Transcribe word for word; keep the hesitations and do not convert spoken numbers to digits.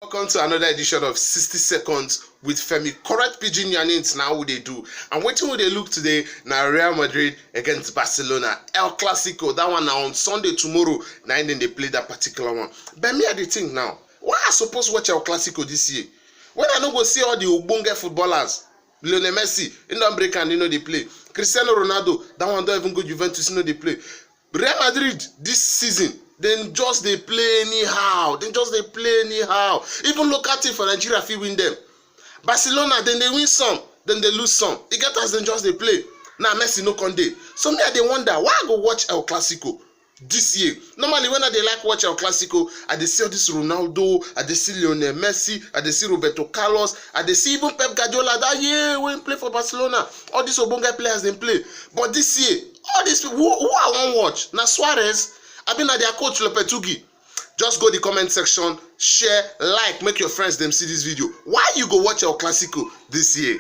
Welcome to another edition of sixty Seconds with Femi. Correct pidgin yarnings na we dey do. And wetin we dey look today na Real Madrid against Barcelona. El Clasico, that one na on Sunday tomorrow, na im dem dey play that particular one. But me, I dey think now, why I suppose watch El Clasico this year? When I no go see all the ogbonge footballers, Lionel Messi, he don break and he no dey play. Cristiano Ronaldo, that one don even go Juventus, he no dey play. Real Madrid this season, dem just dey play anyhow. Dem just dey play anyhow. Even local team for Nigeria fit win dem. Barcelona, dem dey win some, dem dey lose some. E get as dem just dey play. Now Messi no come dey. So me, I dey wonder why I go watch El Clasico this year. Normally, when I dey like watch El Clasico, I dey see all this Ronaldo, I dey see Lionel Messi, I dey see Roberto Carlos, I dey see even Pep Guardiola that year wey he play for Barcelona. All these ogbonge players dem play. But this year, all these people, who, who I wan watch? Na Suarez? Abi na their coach Lopetegui? Just go the comment section, share, like, make your friends dem see this video. Why you go watch El Clasico this year?